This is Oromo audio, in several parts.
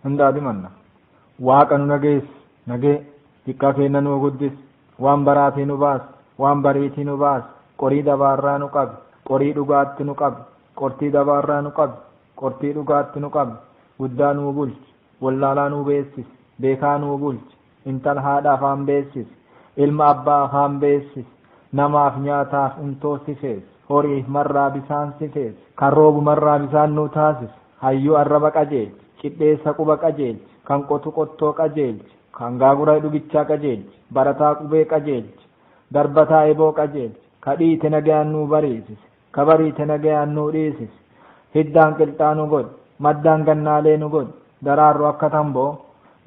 Hundaadimanna waaqa nu nageessi nagee xiqqaa keenya nu guddis waan baraatii nu baas waan bariitii nu baas qorii dabaarraa nu qabi qorii dhugaatti nu qabi qortii dabaarraa nu qabi qortii dhugaatti nu qabi guddaa nu bulchi wallaalaa nu beessis beekaa nu bulchi intala haadha afaan beessis ilma abbaa afaan beessis namaaf nyaataaf untoo sifees horiif marraa bisaan sifees kan roobu marraa bisaan nu taasis hayyuu arraba qajeelchi qixxeessa quba qajeelchi kan qotu qottoo qajeelchi kan gaagura dhugichaa qajeelchi barataa qubee qajeelchi darbataa eboo qajeelchi ka dhiite nagayaan nuu bariisise ka bariite nagayaan nuu dhiisise hiddaan qilxaa nu godhi maddaan gannaalee nu godhi daraarru akka tamboo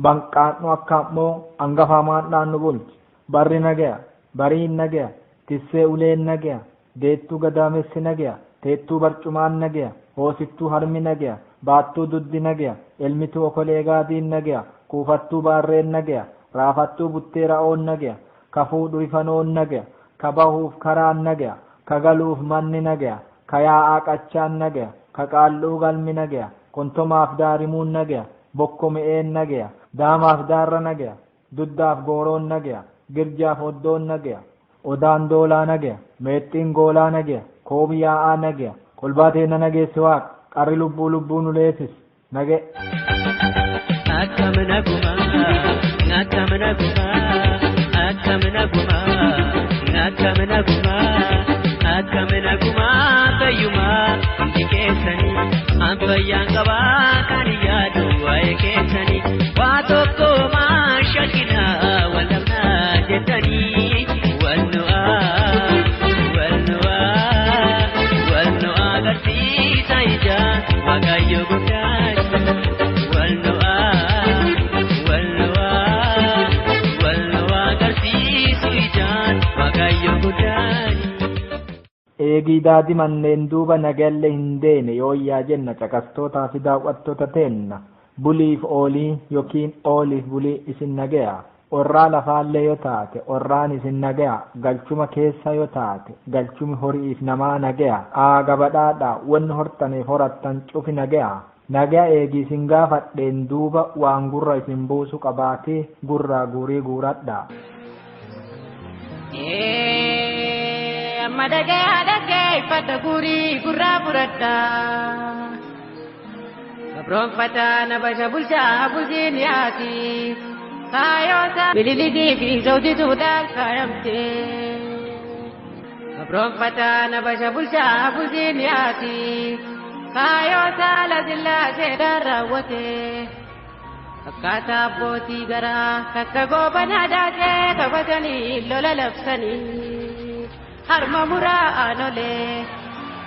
banqaadhu akka ammoo hangafa maadhaan nu bulchi barri nagaya bariin nagaya tissee uleen nagaya deettuu gadaamessi nagaya teettuu barcumaan nagaya hoosittuu harmi nagaya baattuu duddi nagaya elmituu okolee gaadiin nagaya kuufattuu baarreen nagaya raafattuu buttee ra'oon nagaya ka fuudhu rifanoon nagaya ka bahuuf karaan nagaya ka galuuf manni nagaya ka yaa'aa qachaan nagaya ka qaalluu galmi nagaya kontomaaf daarimuun nagaya bokko mi'een nagaya daamaaf daarra nagaya duddaaf gooroon nagaya girjaaf oddoon nagaya odaan doolaa nagaya meexxiin goolaa nagaya koobi yaa'aa nagaya kolbaa teenna nageessi waaqa qarri lubbuu lubbuu nu leesis nage. Akkam naguma akkam naguma akkam naguma akkam naguma akkam naguma fayyuma hundi keessanii an fayyaan qabaa kan yaadu waa'ee keessanii waa tokko maa shakkina wal dhabnaa jettanii wal nu'aa wal nu'aa wal nu'aa agarsiisa ija waaqayyo guddaa wal nu'aa wal nu'aa wal nu'aa agarsiisu ijaan waaqayyo guddaa. Eegii daadimanneen duuba nagalle hin deene yooyyaa jenna caqastootaa fi daawwattoota teenna buliif oolii yookiin ooliif bulii isin nagaya orraa lafaallee yoo taate orraan isin nagaya galchuma keessa yoo taate galchumi horiif namaa nagaya aaga badhaadha wanni hortaniif horattan cufi nagaya nagaya eegii isin gaafadheen duuba waan gurra isin buusu qabaatee gurraa guurii guuradha. Amma dhagee dhagee iffata guurii gurraa fudhadha. Gabroonfataa na basha bulchaa bulchiin yaati. Kaayoota bililigii fi zawdituudhaan kaayamte. Gabroonfataa na basha bulchaa bulchiin yaati. Kaayoota lazillaaseedhaan raawwate. Akkaataa abbootii garaa kakka goobanaa daakee qabatanii lola labsanii. Harma muraa aanolee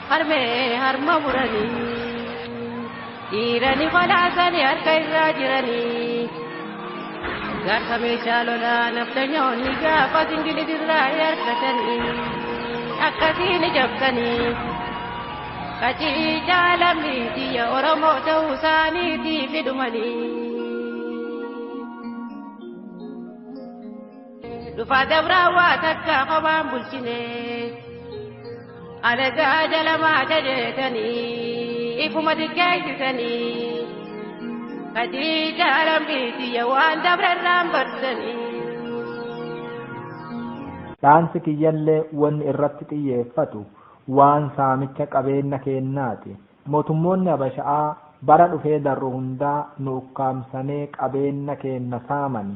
harmee harma muranii dhiirani qolaasanii harka irraa jiranii gaarsa meeshaa lolaa naftanyoonni gaafa ingilizirraa harkatanii akkasiin jabsanii qaciicaa lammii biyya Oromoo ta'uu isaaniitii fidumanii. Dhufaa dabraa takka kophaan bulchine alagaa jalamaa jajeetanii ifuma xiqqeessisanii qaciicaa lammii biyya waan dabrarraan barsanii. Dhaansi kiyyallee wanni irratti xiyyeeffatu waan saamicha qabeenya keennaati. Mootummoonni Habasha'aa bara dhufee darru hundaa nu ukkaamsanee qabeenya keenna saamani.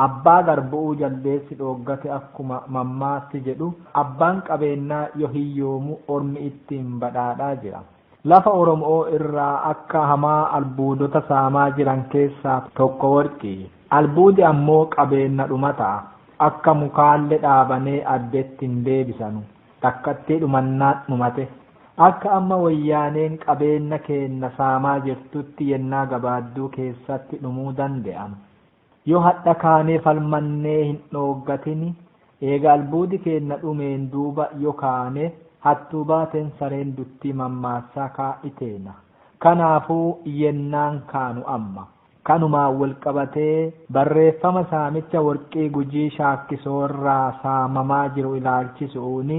Abbaa garbu'uu jaldeessi dhooggate akkuma mammaatti jedhu abbaan qabeenyaa yoo hiyyoomu ormi ittiin badhaadhaa jira. Lafa Oromoo irraa akka hamaa albuudota saamaa jiran keessaa tokko warqii. Albuudi ammoo qabeenya dhuma ta'a. Akka mukaallee dhaabanee addeetti hin deebisanu. Takkatti dhumannaan dhumate. Akka amma wayyaaneen qabeenya keenna saamaa jirtutti yennaa gabaadduu keessatti dhumuu danda'an. Yoo hadha kaanee falmannee hin dhooggatini Eega albuudi keenna dhumeen duuba yokaane hattuu baateen sareen duttii mammaassaa kaa'iteena. Kanaafuu yennaan kaanu amma. Kanumaan wal qabatee barreeffama saamicha warqii Gujii Shaakkisoorraa saamamaa jiru ilaalchisuuni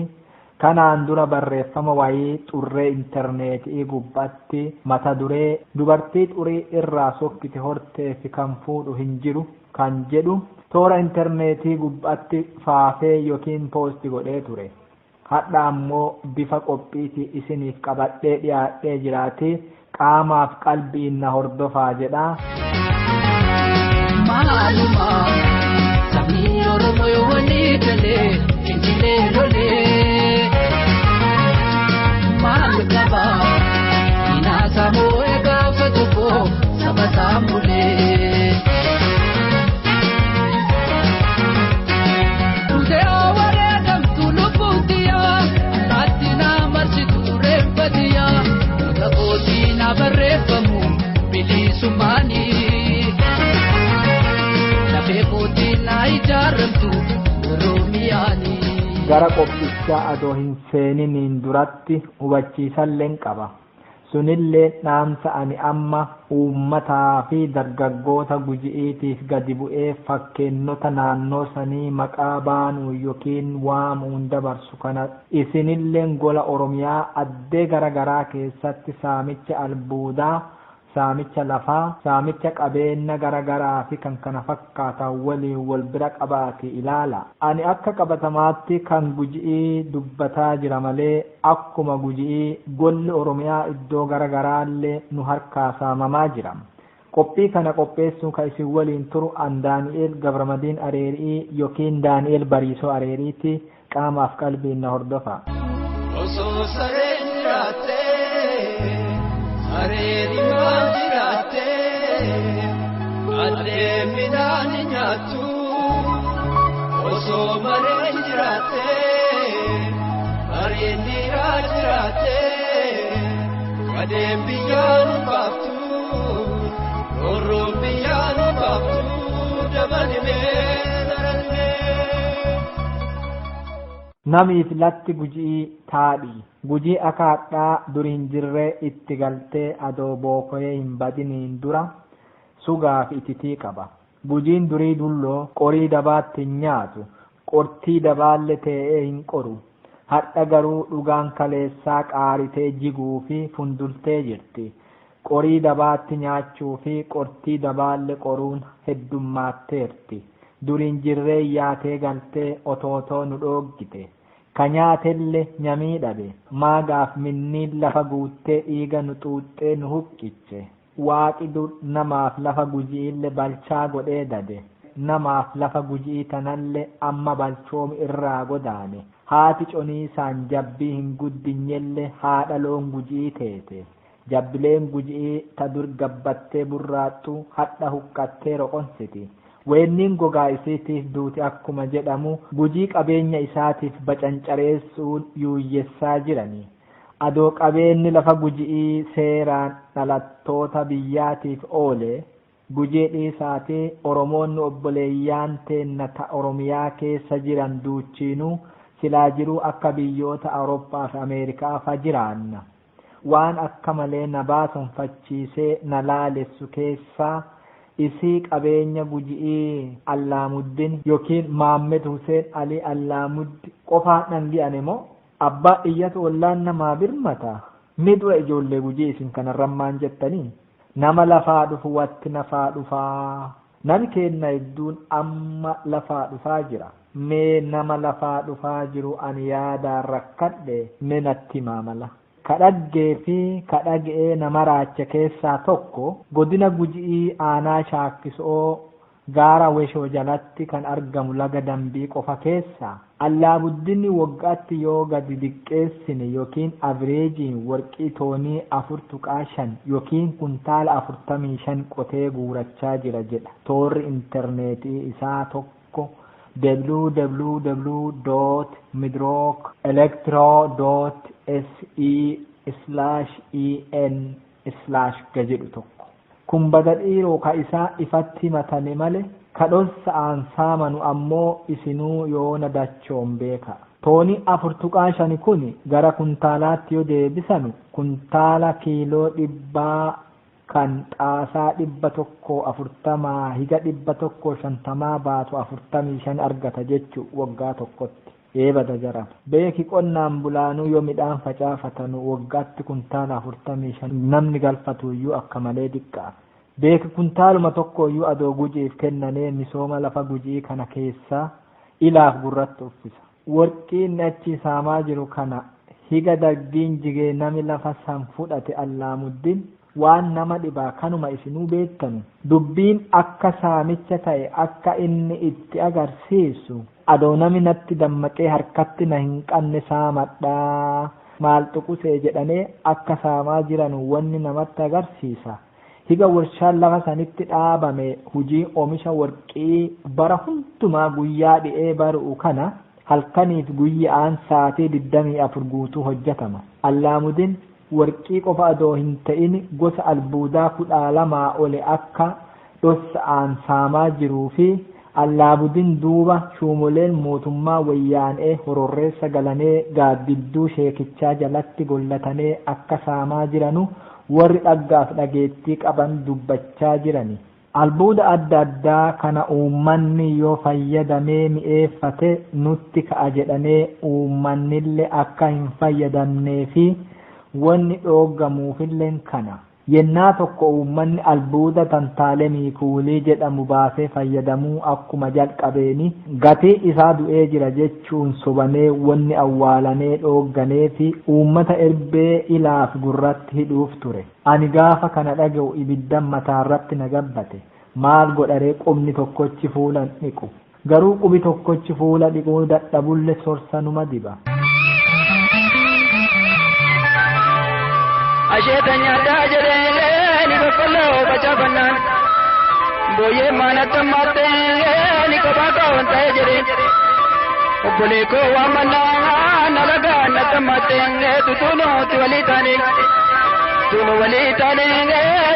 kanaan dura barreeffama wayii xurree intarneetii gubbatti mata duree dubartii xurii irraa sokkite hortee fi kan fuudhu hin jiru kan jedhu toora intarneetii gubbatti faafee yookiin poosti godhee ture. Hadha ammoo bifa qophiitii isiniif qabadhee dhiyaadhee jiraati qaamaaf qalbiin na hordofaa jedha. Maaluma sabni Oromoo yoo walii galee finfinnee lolee. Maal qaba inaasaa moo'ee gaafa tokko saba saamulee. Dhutee wareegamtu lubbuutiyaa laatti naa marsitu reeffatiyaa muka kootii naa barreeffamu bilisummaanii. Lafee kootii naa ijaaramtu Oromiyaanii. Gara qophichaa adoo hin seeniniin duratti hubachiisalleen qaba. Sunillee dhaamsa ani amma uummataa fi dargaggoota Guji'iitiif gadi bu'ee fakkeennota naannoo sanii maqaa baanuu yookiin waamuun dabarsu kana isinilleen gola Oromiyaa addee gara garaa keessatti saamicha albuudaa, saamicha lafaa, saamicha qabeenya gara garaa fi kan kana fakkaatan waliin wal bira qabaate ilaala. Ani akka qabatamaatti kan Guji'ii dubbataa jira malee akkuma Guji'ii golli Oromiyaa iddoo gara garaallee nu harkaa saamamaa jira. Qophii kana qopheessuun kan isin waliin turu an Daani'el Gabramadiin Areerii yookiin Daani'el Bariisoo Areeriiti. Qaamaaf qalbiin na hordofa. Osoo sareen jiraattee, sareen himaan jiraattee, addee midhaan nyaattu. Osoo mareen jiraattee, mareen dhiiraa jiraattee, gadeen biyyaa nu baaftu, roorroon biyyaa nu baaftu, dabalimee daranmee. Namiif latti Guji'ii taadhi. Gujii akaadhaa dur hin jirree itti galtee adoo bookoyee hin badiniin dura sugaa fi ititii qaba. Gujiin durii dulloo qorii dabaatti hin nyaatu. Qortii dabaalle tee'ee hin qoru. Hadha garuu dhugaan kaleessaa qaaritee jiguu fi fundultee jirti. Qorii dabaatti nyaachuu fi qortii dabaalle qoruun heddummaatteerti. Duriin jirree yaatee galtee otootoo nu dhooggite. Ka nyaatelle nyamii dhabe. Maagaaf minniin lafa guuttee dhiiga nu xuuxxee nu huqqiche. Waaqi dur namaaf lafa Guji'ille balchaa godhee dade. Namaaf lafa Guji'ii tanallee amma balchoomi irraa godaane. Haati coniisaan jabbii hin guddinyelle haadha loon Guji'ii teete. Jabbileen Guji'ii ta dur gabbattee burraaxxu hadha huqqattee roqonsiti. Weenniin gogaa isiitiif duuti akkuma jedhamu Gujii qabeenya isaatiif bacancareessuun yuuyyessaa jirani. Adoo qabeenyi lafa Guji'ii seeraan dhalattoota biyyaatiif oole Gujii dhiisaatii Oromoonni obboleeyyaan teenna ta Oromiyaa keessa jiran duuchiinuu silaa jiruu akka biyyoota Awurooppaa fi Ameerikaa fa jiraanna. Waan akka malee na baasonfachiisee na laalessu keessaa isii qabeenya Guji'ii Allaamuddin yookiin Maammed Hussein Ali Allaamuddi qofaan dhangi'ane moo abbaa iyyatu ollaan namaa birmata. Mi dura ijoollee Gujii isin kanarran maan jettanii? Nama lafaa dhufu watti nafaa dhufaa. Nami keenna hedduun amma lafaa dhufaa jira. Mee nama lafaa dhufaa jiru ani yaadaan rakkadhe mee natti himaa mala. Kadhaggee fi kadhagee nama raacha keessaa tokko godina Guji'ii aanaa Shaakkisoo gaara Weshoo jalatti kan argamu laga Dambii qofa keessa Allaabuddinni waggaatti yoo gadi diqqeessine yookiin avireejiin warqii toonii 4.5 yookiin kuntaala 45 qotee guurachaa jira jedha toorri intarneetii isaa tokko www.midrockelectro.se/en/ ga jedhu tokko. Kun bada dhiiroo ka isaa ifatti himatame male Kadhossa'aan saamanu ammoo isinuu yoona dachoon beeka. Toonii 4.5 kun gara kuntaalaatti yoo deebisanu kuntaala kiiloo 100 kan xaasaa 140 higa 150 baatu 45 argata jechuu waggaa tokkotti. Eebada jara. Beeki qonnaan bulaanuu yoo midhaan facaafatanu waggaatti kuntaala 45 namni galfatu iyyuu akka malee diqqaa. Beeki kuntaaluma tokko iyyuu adoo Gujiif kennanee misooma lafa Gujii kana keessaa ilaaf gurratti uffisa. Warqiin achi saamaa jiru kana higa dargiin jigee nami lafa san fudhate Allaamuddin waan nama dhibaa kanuma isinuu beektanu. Dubbiin akka saamicha ta'e akka inni itti agarsiisu adoo nami natti dammaqee harkatti na hin qabne saamadhaa maal tuqusee jedhanee akka saamaa jiran wanni namatti agarsiisa. Higa warshaan lafa sanitti dhaabame hujii oomisha warqii bara hundumaa guyyaa dhi'ee bari'u kana halkaniif guyyaan sa'aatii 24 guutuu hojjetama. Allaamudin warqii qofa adoo hin ta'in gosa albuudaa 12 ole akka dhossa'aan saamaa jiruu fi Allaamudin duuba shuumoleen mootummaa wayyaanee hororreessa galanee gaaddidduu sheekichaa jalatti gollatanee akka saamaa jiranu warri dhaggaaf dhageettii qaban dubbachaa jirani. Albuuda adda addaa kana uummanni yoo fayyadamee mi'eeffate nutti ka'a jedhanee uummannillee akka hin fayyadamnee fi wanni dhooggamuufilleen kana. Yennaa tokko uummanni albuuda tantaalemii kuulii jedhamu baasee fayyadamuu akkuma jalqabeeni gatii isaa du'ee jira jechuun sobamee wanni awwaalanee dhoogganee fi uummata erbee ilaaf gurratti hidhuuf ture. Ani gaafa kana dhaga'u ibiddan mataarratti na gabbate. Maal godharee qubni tokkochi fuula dhiqu. Garuu qubi tokkochi fuula dhiquu dadhabulle sorsanuma diba. Asheeta nyaataa jedhee ni boqqolloo facaafannaan booyyee maanatti ammattee ni kophaa koo ta'e jedhee obbolee koo waamannaa nalagaa natti ammattee tutuunuuti walii taane tuunu walii taane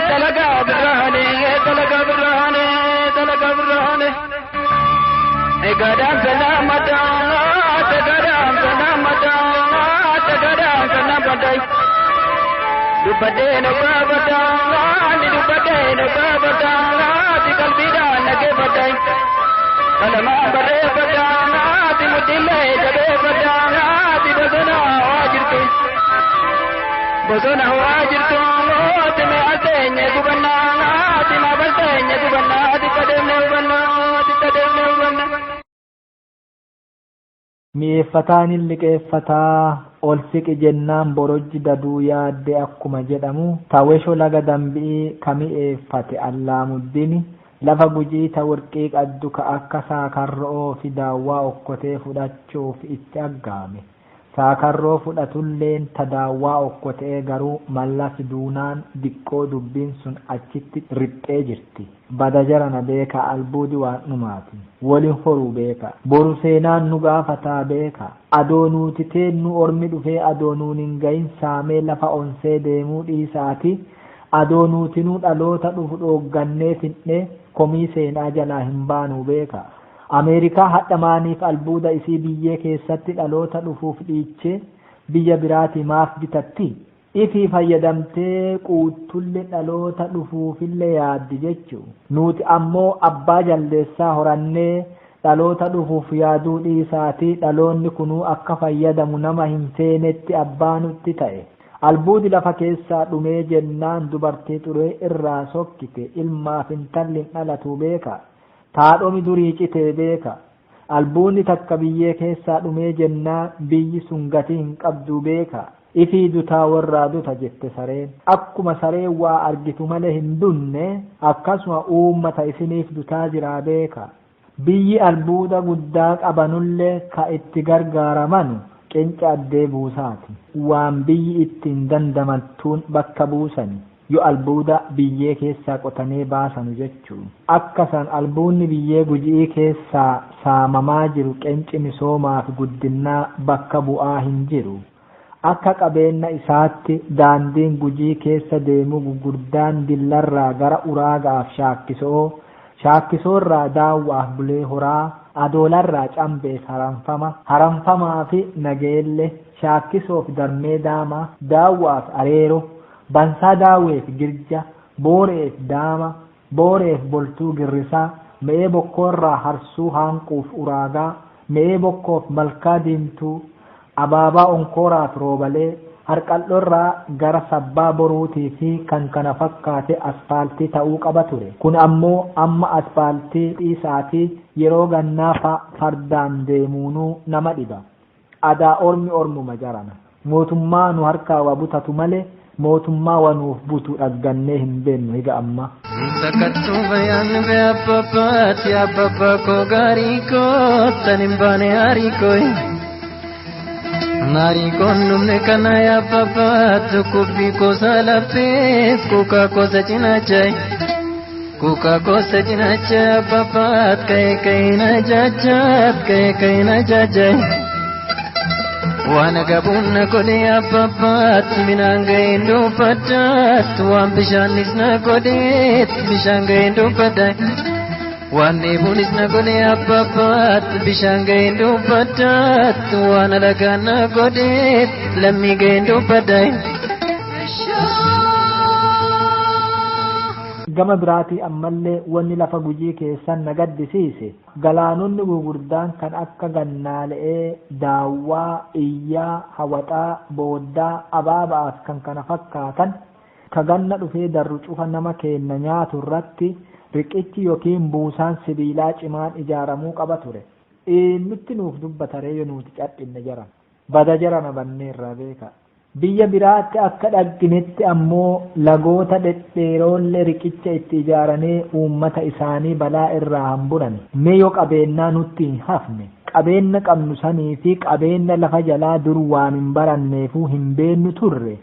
dalagaa birraane dalagaa birraane dalagaa birraane. Egaadhaan sana mataa tagaadhaan sana mataa tagaadhaan sana mataa. Dubbadhee nu gaafataa ni dubbadhee nu gaafataa ti qalbiidhaan dhageeffataa qalamaan barreeffataa ti mudhiilee jabeeffataa ti bosona ho'aa jirtu bosona ho'aa jirtu ti mi'a teenye gubannaa ti maabal teenye gubannaa ti tadeemne hubannaa ti tadeemne hubannaa. Mi'eeffataan hin liqeeffataa ol siqi jennaan borojji daduu yaadde akkuma jedhamu tawesho laga dambi'ii ka mi'eeffate Allaamuddin lafa Gujii ta warqii qaddu ka akka saakarroo fi daawwaa okkotee fudhachuuf itti aggaame. Saakarroo fudhatulleen ta daawwaa okkotee garuu mallas duunaan diqqoo dubbiin sun achitti riphxee jirti. Bada jarana beeka albuudi waan dhumaati. Walin horuu beeka. Boru seenaan nu gaafataa beeka. Adoo nuti teennu ormi dhufee adoo nuun hin gahin saamee lafa onsee deemuu dhiisaati. Adoo nutinuu dhaloota dhufu dhooggannee finne komii seenaa jalaa hin baanuu beeka. Ameerikaa hadha maaniif albuuda isii biyyee keessatti dhaloota dhufuuf dhiichee biyya biraatii maaf bitatti? Ifii fayyadamtee quuttulle dhaloota dhufuufillee yaaddi jechuu. Nuti ammoo abbaa jaldeessaa horannee dhaloota dhufuuf yaaduu dhiisaatii dhaloonni kunuu akka fayyadamu nama hin feenetti abbaa nutti ta'e. Albuudi lafa keessaa dhumee jennaan dubartii xuree irraa sokkite ilmaaf intalli hin dhalatu beeka. Taadhomi durii citee beeka. Albuunni takka biyyee keessaa dhumee jennaan biyyi sun gatii hin qabdu beeka. Ifii dutaa warraa duta jette sareen. Akkuma sareen waa argitu malee hin dunne akkasuma uummata isiniif dutaa jiraa beeka. Biyyi albuuda guddaa qabanullee ka itti gargaaramanu qinca addee buusaati. Waan biyyi ittiin dandamattuun bakka buusani. Yoo albuuda biyyee keessaa qotanee baasanu jechuun. Akkasan albuunni biyyee Gujii keessaa saamamaa jiru qinci misoomaa fi guddinnaa bakka bu'aa hin jiru. Akka qabeenya isaatti daandiin Gujii keessa deemu gurguddaan Dillarraa gara Uraagaaf Shaakkisoo Shaakkisoorraa Daawwaaf Bulee Horaa, Adoolarraa Cambeef Haramfama, Haramfamaa fi Nageelle, Shaakkisoof Darmee Daamaa, Daawwaaf Areero, Bansaa Daawweef Girja, Booreef Daama, Booreef Boltuu Girrisaa, Me'ee Bokkoorraa Harsuu Haanquuf Uraagaa, Me'ee Bokkoof Malkaa Diimtuu, Abaabaa Onkooraaf Roobalee, Harqal'oorraa gara Sabbaa Boruutii fi kan kana fakkaate asfaaltii ta'uu qaba ture. Kun ammoo amma asfaaltii dhiisaatii yeroo gannaa fardaan deemuunuu nama dhiba. Adaa ormi ormuma jarana. Mootummaa nu harkaa wa butatu malee mootummaa wa nuuf butu dhaggannee hin beennu higa amma. Sakkattuu bayyaan bee abbabbaati abbabbaa koo gaarii koo tan hin baane haarii koo. Maarii koon dhumne kana yaababbaatu kubbii kosa laphee kuka kosa cinaachaay. Kuka kosa cinaacha abbabbaat ka'ee ka'ee na jaajaat ka'ee ka'ee na jaajaay. Waan agabuun na godhe abbabbaat minaan ga'een dubbaddaat waan bishaanis na godheet bishaan ga'een dubbaddaat. Waan dheebuunis na godhe abbabbaat bishaan ga'een dubbaddaat waan alagaan na godheet lammii ga'een dubbaddaat. Gama biraatii ammallee wanni lafa Gujii keessan na gaddisiise galaanonni gurguddaan kan akka Gannaale'ee, Daawwaa, Iyyaa, Hawaxaa, Booddaa, Abaabaaf kan kana fakkaatan ka ganna dhufee darru cufa nama keenna nyaatu irratti riqichi yookiin buusaan sibiilaa cimaan ijaaramuu qaba ture. Eenyutti nuuf dubbataree yoo nuti cadhinne jarana. Bada jarana banneerraa beeka. Biyya biraatti akka dhagginetti ammoo lagoota dhedheeroollee riqicha itti ijaaranii uummata isaanii balaa irraa hamburan. Mee yoo qabeennaa nutti hin hafne, qabeenna qabnu sanii fi qabeenna lafa jalaa dur waan hin baranneefuu hin beennu turre.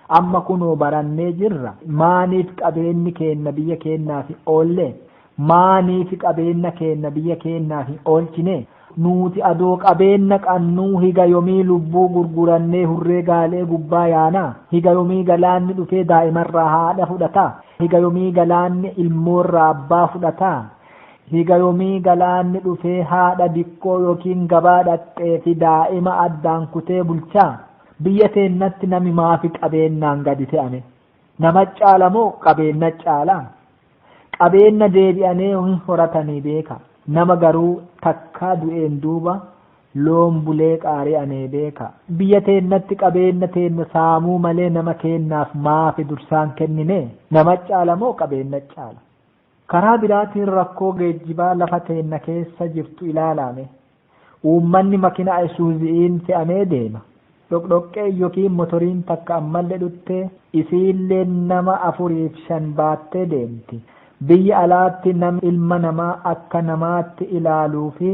Amma kunoo barannee jirra. Maaniif qabeenni keenna biyya keennaaf hin oolle? Maaniif qabeenna keenna biyya keennaaf hin oolchine? Nuti adoo qabeenna qannuu higa yomii lubbuu gurgurannee hurree gaalee gubbaa yaanaa? Higa yomii galaanni dhufee daa'imarraa haadha fudhataa? Higa yomii galaanni ilmoorraa abbaa fudhataa? Higa yomii galaanni dhufee haadha dikkoo yookiin gabaa dhaqxee fi daa'ima addaan kutee bulchaa? Biyya teennatti nami maafi qabeennaan gadi fe'ame? Nama caala moo qabeenna caalaa? Qabeenna deebi'anee hin horatanii beeka. Nama garuu takkaa du'een duuba loon bulee qaari'anee beeka. Biyya teennatti qabeenna teenna saamuu malee nama keennaaf maafi dursaan kennine? Nama caala moo qabeenna caala? Karaa biraatiin rakkoo geejjibaa lafa teenna keessa jirtu ilaalame. Uummanni makina Isuuzi'iin fe'amee deema. Dhoqdhoqqee yookiin motoriin takka ammallee dhuttee isiillee nama 4 fi 5 baattee deemti. Biyya alaatti namni ilma namaa akka namaatti ilaaluu fi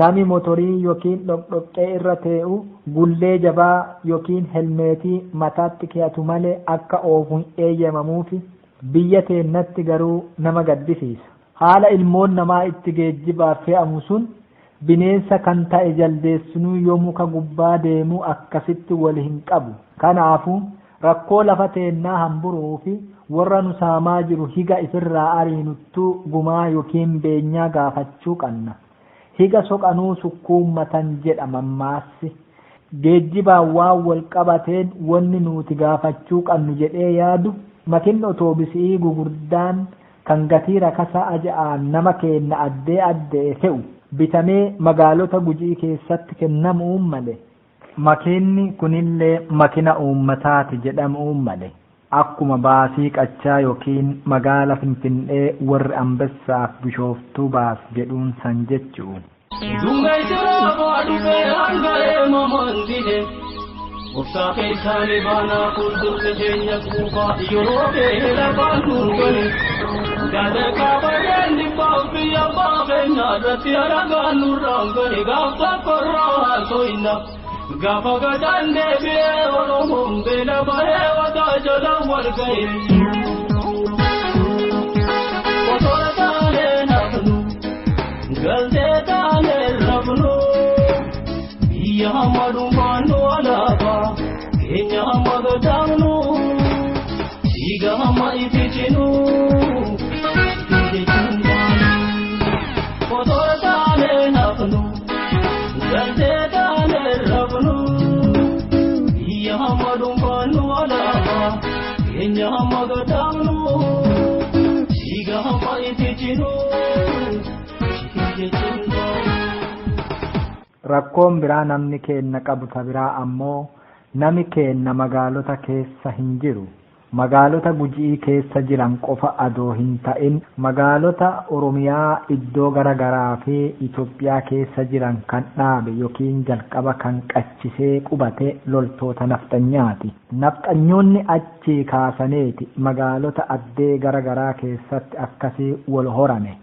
nami motorii yookiin dhoqdhoqqee irra tee'u gullee jabaa yookiin helmeetii mataatti keeyatu malee akka oofu hin eeyyamamuufi biyya teennatti garuu nama gaddisiisa. Haala ilmoon namaa itti geejjibaaf fe'amu sun bineensa kan ta'e jaldeessinuu yoo muka gubbaa deemu akkasitti wal hin qabu. Kanaafuu rakkoo lafa teennaa hamburuu fi warra nu saamaa jiru higa ifirraa ariinuttuu gumaa yookiin beenyaa gaafachuu qabna. Higa soqanuu sukkuummatan jedha mammaassi. Geejjibaan waan wal qabateen wanni nuti gaafachuu qabnu jedhee yaadu makinni otoobisii gugurdaan kan gatii rakasaa aja'aan nama keenna addee addee fe'u bitamee magaalota Gujii keessatti kennamu malee. Makiinni kunillee makina uummataati jedhamu malee. Akkuma baasii qachaa yookiin magaala Finfinnee warri Ambessaaf Bishooftuu baas jedhuun san jechuun. Gaafa gadaan deebi'ee Oromoon beela bahee wadaa jala wal ga'e. Otoo taanee nafnu galtee taanee rafnu biyya hamma dhuunfaannu alaabaa keenya hamma gadaamnu dhiiga hamma ificinu. Biyya hamma gadaanu dhiiga hamma itti jiru jechuun. Rakkoon biraa namni keenna qabu ta biraa ammoo nami keenna magaalota keessa hin jiru. Magaalota Gujii keessa jiran qofa adoo hin ta'in magaalota Oromiyaa iddoo gara garaa fi Itoophiyaa keessa jiran kan dhaabe yookiin jalqaba kan qachisee qubate loltoota nafxanyaati. Nafxanyoonni achii kaasaneeti magaalota addee gara garaa keessatti akkasii wal horame.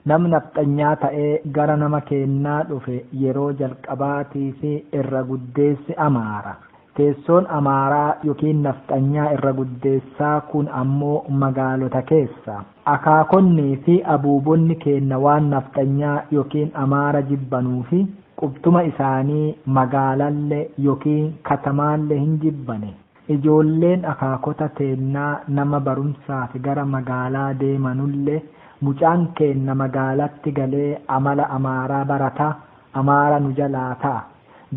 Namni nafxanyaa ta'ee gara nama keennaa dhufe yeroo jalqabaatii fi irra guddeessi Amaara. Teessoon Amaaraa yookiin nafxanyaa irra guddeessaa kun ammoo magaalota keessa. Akaakonnii fi abuubonni keenna waan nafxanyaa yookiin Amaara jibbanuu fi qubtuma isaanii magaalallee yookiin katamaallee hin jibbane. Ijoolleen akaakota teennaa nama barumsaaf gara magaalaa deemanullee mucaan keenna magaalatti galee amala Amaaraa barata, Amaara nu jalaa ta'a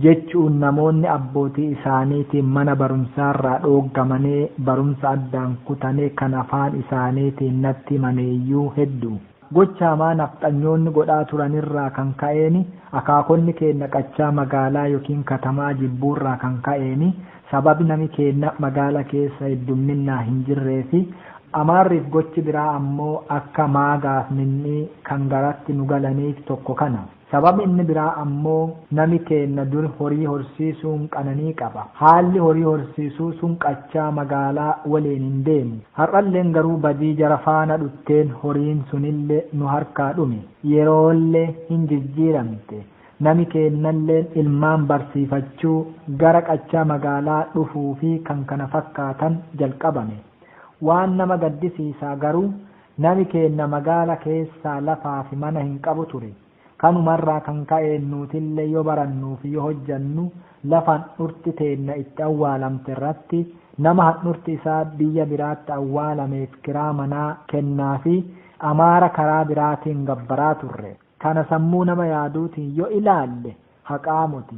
jechuun namoonni abbootii isaaniitiin mana barumsaarraa dhooggamanii barumsa addaan kutanii kan afaan isaaniitiin natti himaneeyyuu hedduu. Gocha hamaa nafxanyoonni godhaa turanirraa kan ka'eeni akaakonni keenna qachaa magaalaa yookiin katamaa jibbuurraa kan ka'eeni sababi nami keenna magaala keessa heddumminnaa hin jirree fi Amaarriif gochi biraa ammoo akka maagaaf minnii kan garatti nu galaniif tokko kana. Sababni inni biraa ammoo nami keenna dur horii horsiisuun qananii qaba. Haalli horii horsiisuu sun qachaa magaalaa waliin hin deemu. Har'alleen garuu badii jara faana dhutteen horiin sunillee nu harkaa dhume. Yeroollee hin jijjiiramte. Nami keennalleen ilmaan barsiifachuu gara qachaa magaalaa dhufuu fi kan kana fakkaatan jalqabame. Waan nama gaddisiisaa garuu nami keenna magaala keessaa lafaa fi mana hin qabu ture. Kanumarraa kan ka'een nuutillee yoo barannuu fi yoo hojjannu lafa handhurti teenna itti awwaalamte irratti nama handhurti isaa biyya biraatti awwaalameef kiraa manaa kennaa fi Amaara karaa biraatiin gabbaraa turre. Kana sammuu nama yaaduutiin yoo ilaalle haqaamuti.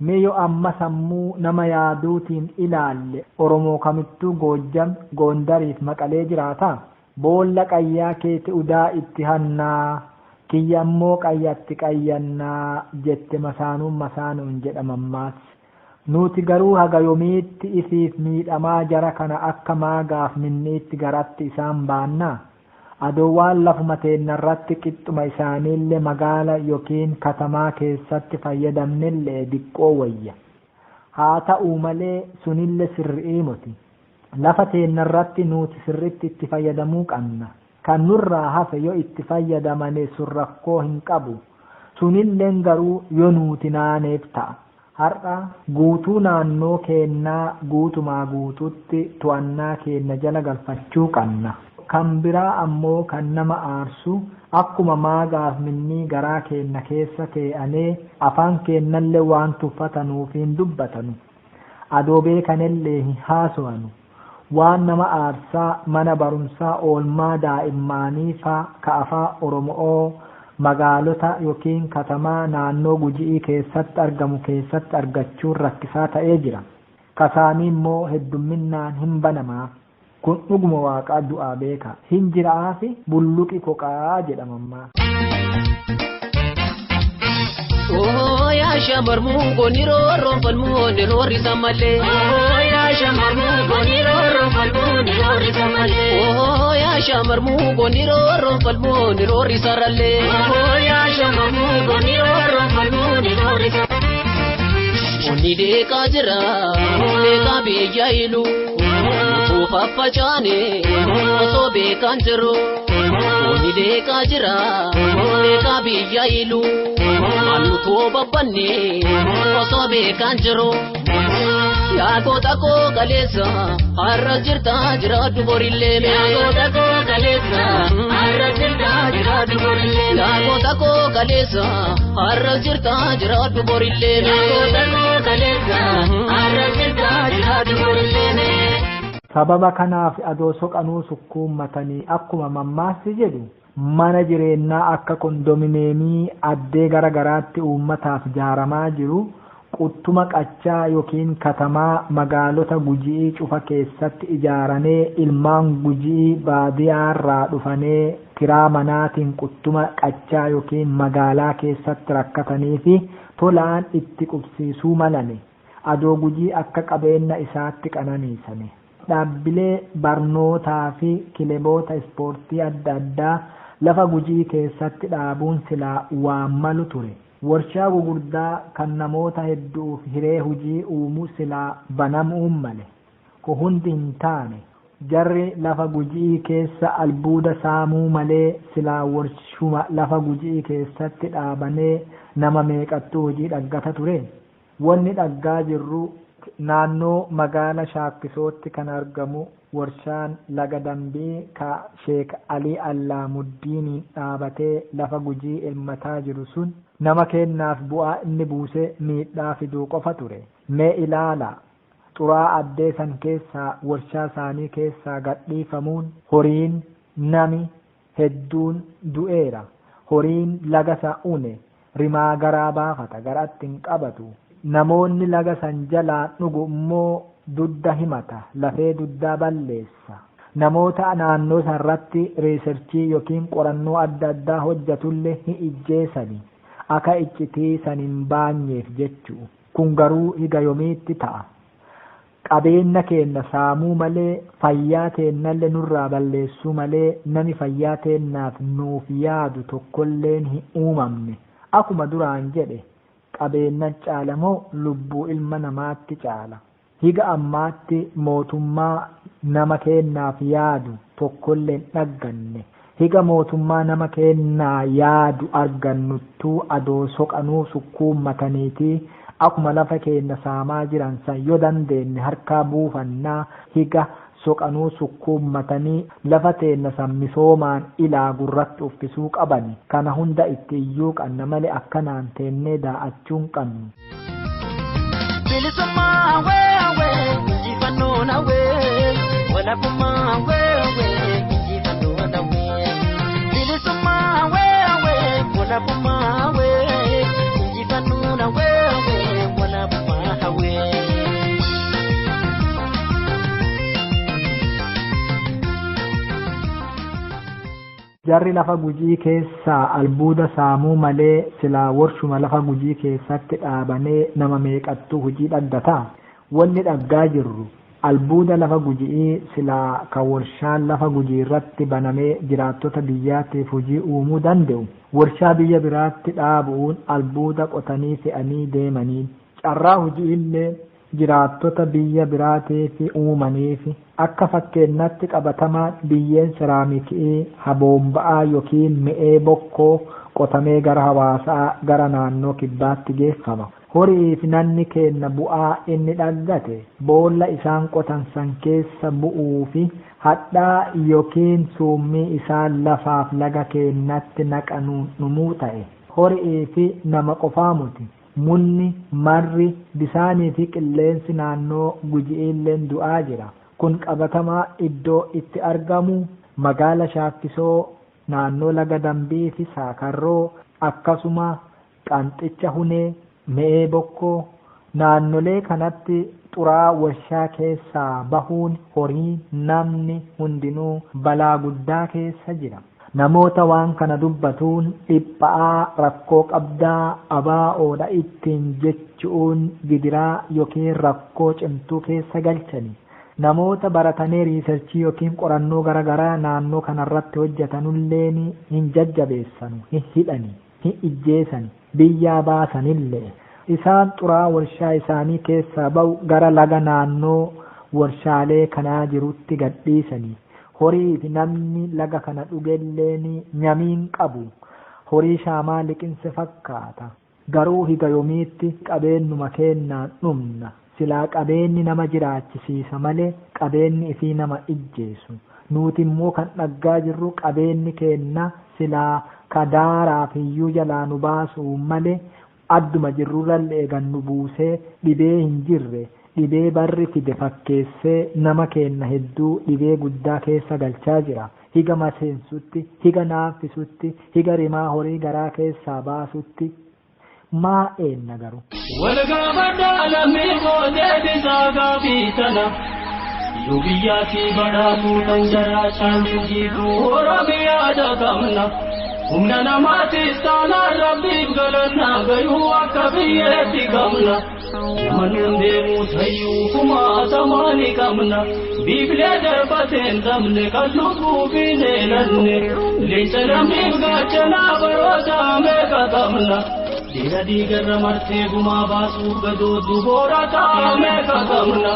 Mee yoo amma sammuu nama yaaduutiin ilaalle Oromoo kamittuu Goojjam, Gondariif Maqalee jiraataa? Boolla qayyaa keeti udaa itti hannaa, kiyya ammoo qayyatti qayyannaa jette masaanuun masaanuun jedhamammaas. Nuti garuu haga yoomiitti ifiif miidhamaa jara kana akka maagaaf minniitti garatti isaan baannaa? Adoo waan lafuma teennarratti qixxuma isaaniillee magaala yookiin katamaa keessatti fayyadamnellee diqqoo wayya. Haa ta'uu malee sunillee sirri'ii miti. Lafa teennarratti nuti sirritti itti fayyadamuu qabna. Kan nurraa hafe yoo itti fayyadamane sun rakkoo hin qabu. Sunilleen garuu yoo nuti naaneef ta'a. Har'a guutuu naannoo keennaa guutumaa guututti to'annaa keenna jala galfachuu qabna. Kan biraa ammoo kan nama aarsu akkuma maagaaf minnii garaa keenna keessa tee'anee afaan keennallee waan tuffatanuuf hin dubbatanu. Adoo beekanillee hin haasawanu. Waan nama aarsaa mana barumsaa oolmaa daa'immaanii faa ka afaan Oromoo magaalota yookiin katamaa naannoo Gujii keessatti argamu keessatti argachuun rakkisaa ta'ee jira. Kasaanii immoo heddumminnaan hin banamaaf. Kun dhuguma waaqaa du'aa beeka. Hin jiraafi bulluqi koqaa jedhamammaa. Yaa shamarmuu gooniroo roonfalmuu niroorrisa malee. Yaa shamarmuu gooniroo roonfalmuu niroorrisa malee. Yaa shamarmuu gooniroo roonfalmuu niroorrisa rallee. Yaa shamarmuu gooniroo roonfalmuu niroorrisa. Onni deekaa jira deekaa biyya ilu fafacaane osoo beekaan jiru. Onni deekaa jira deekaa biyya ilu. Maalutoo babbanne osoo beekaan jiru. Yaa goota koo kaleessa har'a jirta jiraadhu borillee mee. Yaa goota koo kaleessa har'a jirta jiraadhu borillee mee. Yaa goota koo kaleessa har'a jirta jiraadhu borillee mee. Yaa goota koo kaleessa har'a jirta jiraadhu borillee mee. Sababa kanaaf adoo soqanuu sukkuummatanii akkuma mammaassi jedhu mana jireenyaa akka kondominiyeemii addee gara garaatti uummataaf ijaaramaa jiru Quttuma qachaa yookiin katamaa magaalota Gujii cufa keessatti ijaaranee ilmaan Gujii baadiyaarraa dhufanee kiraa manaatiin quttuma qachaa yookiin magaalaa keessatti rakkatanii fi tolaan itti qubsiisuu malane. Adoo Gujii akka qabeenya isaatti qananiisane. Dhaabbilee barnootaa fi kilaboota ispoortii adda addaa lafa Gujii keessatti dhaabuun silaa waan malu ture. Warshaa gugurdaa kan namoota hedduuf hiree hojii uumuu silaa banamuun male. Kun hundi hin taane. Jarri lafa Gujii keessa albuuda saamuu malee silaa warshuma lafa Gujii keessatti dhaabanee nama meeqattuu hojii dhaggata ture. Wanni dhaggaa jirru naannoo magaala Shaakkisootti kan argamu warshaan Laga Dambii ka Sheek Alii Allaamuddiiniin dhaabatee lafa Gujii elmataa jiru sun nama kennaaf bu'aa inni buuse miidhaa fiduu qofa ture. Mee ilaala, xuraa addee san keessaa warshaa isaanii keessaa gadhiifamuun horiin nami hedduun du'eera. Horiin laga san une rimaa garaa baafata, garaatti hin qabatu. Namoonni laga san jalaa dhugu immoo dudda himata, lafee duddaa balleessa. Namoota naannoo sanarratti reesarchii yookiin qorannoo adda addaa hojjatullee hin ijjeessani. Akka iccitii san hin baanyeef jechuu. Kun garuu higa yomiitti ta'a? Qabeenya keenya saamuu malee, fayyaa teennallee nurraa balleessuu malee, nami fayyaa teennaaf nuuf yaadu tokkolleen hin uumamne. Akkuma duraan jedhe, qabeenya caala moo lubbuu ilma namaatti caala? Higa ammaatti mootummaa nama kennaaf yaadu tokkolleen dhagganne. Higa mootummaa nama kennaa yaadu argannuttuu adoo soqanuu sukkuummataniitii akkuma lafa keenya saamaa jiran san yoo dandeenye harkaa buufannaa. Higa soqanuu sukkuummatanii lafa teenna san misoomaan ilaa gurratti uffisuu qabani. Kana hunda itti iyyuu qabna malee akkanaan teennee daa'achuun qabnu. Bilisummaa hawwee hawwee injifannoon hawwee, walabummaa hawwee hawwee injifannoon hawwee. Bilisummaa hawwee hawwee, walabummaa hawwee, injifannoon hawwee hawwee, walabummaa hawwee. Jarri lafa Gujii keessaa albuuda saamuu malee silaa warshuma lafa Gujii keessatti dhaabanee nama meeqattuu hojii dhaggataa? Wanni dhaggaa jirru albuuda lafa Gujii silaa kan warshaan lafa Gujii irratti banamee jiraattota biyyaatiif hojii uumuu danda'u. Warshaa biyya biraatti dhaabuun albuuda qotanii fe'anii deemanii carraa hojii illee jiraattota biyya biraatiif uumaniif. Akka fakkeenyatti qabatamaa biyyeen seraamikii haboomba'aa yookiin mi'ee bokkoo qotamee gara hawaasaa gara naannoo kibbaatti geeffama. Horii fi namni kenna bu'aa inni dhaggate boolla isaan qotan san keessa bu'uu fi hadhaa yookiin summii isaan lafaaf laga keenyatti naqanuun dhumuu ta'e. Horii fi nama qofaa muti. Munni, marri, bisaanii fi qilleensi naannoo Gujiilleen du'aa jira. Kun qabatamaa iddoo itti argamu magaala Shaakkisoo, naannoo Laga Dambii fi Saakarroo, akkasuma Qanxicha Hunee, Me'ee Bokkoo. Naannolee kanatti xuraa warshaa keessaa bahuun horii namni hundinuu balaa guddaa keessa jira. Namoota waan kana dubbatuun dhiphaa rakkoo qabdaa abaa'oodha ittiin jechuun gidiraa yookiin rakkoo cimtuu keessa galchani. Namoota baratanii riisarchii yookiin qorannoo garaagaraa naannoo kanarratti hojjetanulleen hin jajjabeessanu, hin hidhani, hin ijjeessani, biyyaa baasanillee. Isaan xuraa warshaa isaanii keessaa ba'u gara laga naannoo warshaalee kanaa jirutti gadhiisani. Horii fi namni laga kana dhugelleen nyamiin qabu. Horii shaamaa liqinse fakkaata. Garuu higa yoomiitti qabeenyuma kennaan dhumna? Silaa qabeenyi nama jiraachisiisa malee qabeenyi ifii nama ijjeessu. Nuti immoo kan dhaggaa jirru qabeenyi kenna silaa kadaaraaf iyyuu jalaa nu baasuu malee adduma jirrurra eegan nu buusee dhibee hin jirre, dhibee barri fide fakkeessee nama kenna hedduu dhibee guddaa keessa galchaa jira. Higa maseensutti, higa naaffisutti, higa rimaa horii garaa keessaa baasutti. Maa eenna garuu? Walgaafadhaa lammii kootee bisaa gaafii tana. Yoo biyyaatti badhaatu kan jaraa caaltu jiitu Oromiyaa dhaqabna. Humna namaatiis taanaan rabbiif galannaa gayuu akka biyyeetti qabna. Nama nuun deemu tayyuu kumaatamaa ni qabna. Biibilee darbateen dhabne kan lubbuu fi neelanne. Leenca lammiif gaachanaa baroota meeqa qabna. Dhiira dhiigarra martee gumaa baasuuf gadootu boora taa'amee qabna.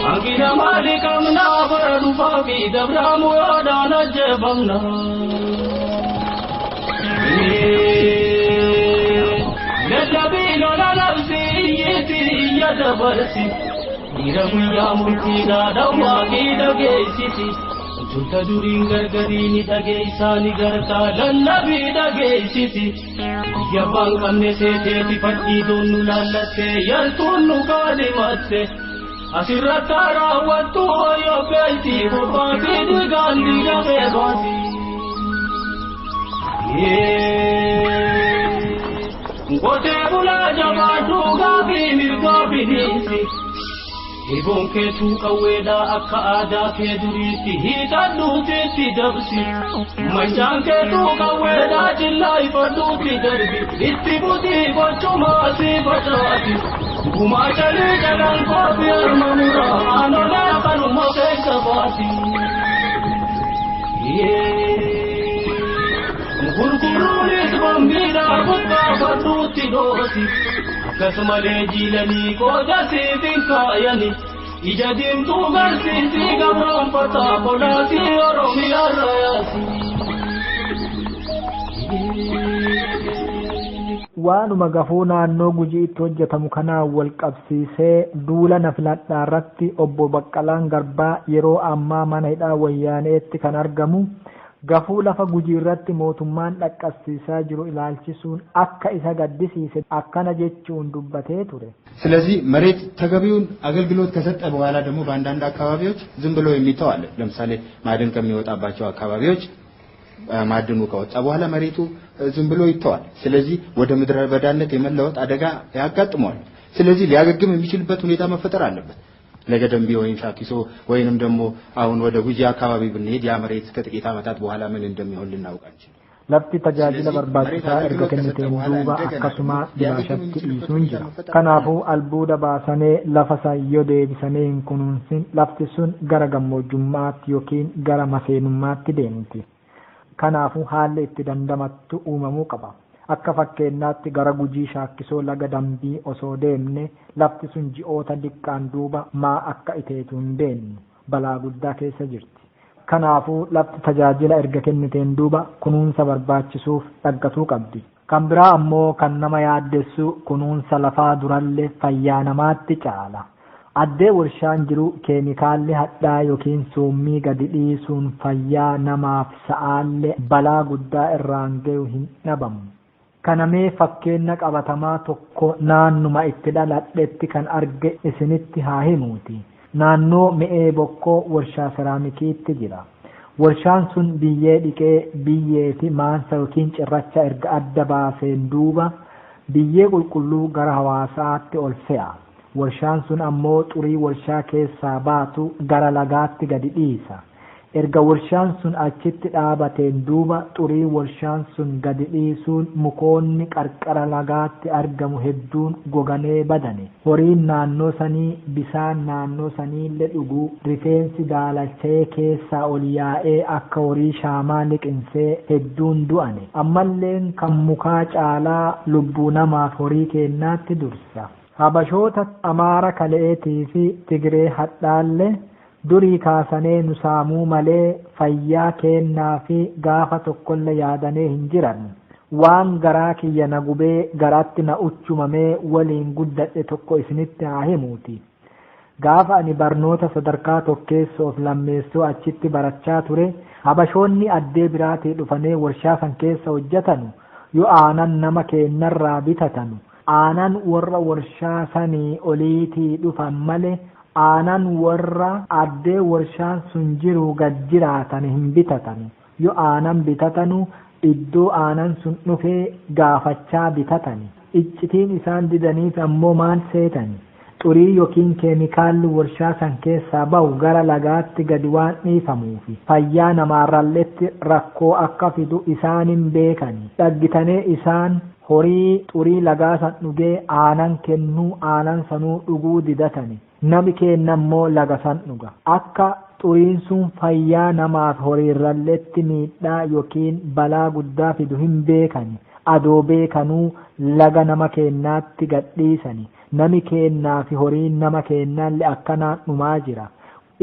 Hanqina maali qabna bara dhufaa fi dabraamu yoodhaan ajjeefamna. Dadhabii lola labsi iyyiiti iyya dabarsi. Dhiira guyyaa murtiidhaa dhawwaa fi dhageessisi. Junta duriin gargarii ni dhageessaa ni gartaa lallabii dhageessisi. Biyya abbaan qabne seeteeti fadhii doonnu laallattee yartuun nu kaadhimatte. Asirratti raawwattu hoyyoo beeyti bobaa fi dhiigaan dhiigamee baati. Qotee bulaa jabaa dhugaa fi mirgaa bineensi. Eeboon keetuu qawweedhaa akka aadaa kee duriitti hiixadhuutiitti dabsi. Mancaan keetuu qawweedhaa jillaa ifadhuutti darbi. Itti butii gochumaa si facaati. Gumaa calii jalaan koofi harma muraa aanolee kanuma keessa baati. Gurguruunis bambiidhaa gubbaa fadhuutti dhoosi. Akkasumalee jiilanii qooda siif hin kaayani. Ija diimtuu garsiisii gabroonfataa qolaasii Oromiyaa rayaasi. Waanuma gafuu naannoo Gujiitti hojjetamu kanaan wal qabsiisee duula na filadhaa irratti obbo Baqqalaan Garbaa yeroo ammaa mana hidhaa Wayyaaneetti kan argamu gafuu lafa Gujii irratti mootummaan dhaqqabsiisaa jiru ilaalchisuun akka isa gaddisiise akkana jechuun dubbatee ture. ስለዚህ መሬት ተገቢውን አገልግሎት ከሰጠ በኋላ ደግሞ በአንዳንድ አካባቢዎች ዝም ብሎ የሚተው አለ። ለምሳሌ ማዕድን ከሚወጣባቸው አካባቢዎች ማዕድኑ ከወጣ በኋላ መሬቱ ዝም ብሎ ይተዋል። ስለዚህ ወደ ምድረ በዳነት የመለወጥ አደጋ ያጋጥመዋል። ስለዚህ ሊያገግም የሚችልበት ሁኔታ መፈጠር አለበት። ለገደምቢ ወይም ሻኪሶ ወይንም ደግሞ አሁን ወደ ጉጂ አካባቢ ብንሄድ ያ መሬት ከጥቂት ዓመታት በኋላ ምን እንደሚሆን ልናውቅ አንችልም። Lafti tajaajila barbaachisaa erga kenniteen duuba akkasuma bilaashatti dhiisuun jira. Kanaafuu albuuda baasanee lafa san yoo deebisanii hin kunuunsin lafti sun gara gammoojjummaatti yookiin gara maseenummaatti deemti. Kanaafuu haalli itti dandamattu uumamuu qaba. Akka fakkeenyaatti gara Gujii Shaakkisoo laga Dambii osoo deemne lafti sun ji'oota diqqaan duuba maa akka iteetu hin beennu balaa guddaa keessa jirti. Kanaafuu lafti tajaajila erga kenniteen duuba kunuunsa barbaachisuuf dhaggatuu qabdi. Kan biraa ammoo kan nama yaaddessu kunuunsa lafaa durallee fayyaa namaatti caala. Addee warshaan jiru keemikaalli hadhaa yookiin summii gadi dhiisuun fayyaa namaaf sa'aallee balaa guddaa irraan gahu hin dhabamu. Kana mee fakkeenya qabatamaa tokko naannuma itti dhaladhetti kan arge isinitti haa himuuti. Naannoo mi'ee bokkoo warshaa seraamikiitti jira. Warshaan sun biyyee dhiqee biyyee fi maansa yookiin cirracha erga adda baaseen duuba biyyee qulqulluu gara hawaasaatti ol fe'a. Warshaan sun ammoo xurii warshaa keessaa baatu gara lagaatti gadi dhiisa. Erga warshaan sun achitti dhaabateen duuba xurii warshaan sun gadi dhiisuun mukoonni qarqara lagaatti argamu hedduun goganee badane. Horiin naannoo sanii bisaan naannoo saniillee dhuguu rifeensi daalachee keessaa ol yaa'ee akka horii shaamaa liqinsee hedduun du'ane. Ammalleen kan mukaa caalaa lubbuu namaaf horii kennaatti dursa. Habashoota Amaara Kaleetii fi Tigree hadhaallee durii kaasanee nu saamuu malee fayyaa keennaa fi gaafa tokkollee yaadanee hin jiran. Waan garaa kiyya na gubee garaatti na uchumamee waliin guddadhe tokko isinitti haa himuuti. Gaafa ani barnoota sadarkaa tokkeessoof lammeessoo achitti barachaa ture, habashoonni addee biraatii dhufanee warshaa san keessa hojjetanu yoo aanan nama keennarraa bitatanu aanan warra warshaa sanii oliitii dhufan malee aanan warra addee warshaan sun jiru gad jiraatan hin bitatan. Yoo aanan bitatanu iddoo aanan sun dhufee gaafachaa bitatani. Iccitiin isaan didaniif ammoo maal seetani? Xurii yookiin keemikaalli warshaa san keessaa bahu gara lagaatti gadi waan dhiifamuufi fayyaa namaarralletti rakkoo akka fidu isaan hin beekani. Dhaggitanee isaan horii xurii lagaa san dhugee aanan kennuu aanan sanuu dhuguu didatani. Nami kennammoo laga san dhuga. Akka xuriin sun fayyaa namaaf horiirralletti miidhaa yookiin balaa guddaa fidu hin beekani. Adoo beekanuu laga nama kennaatti gadhiisani. Nami kennaa fi horiin nama kennaallee akkanaan dhumaa jira.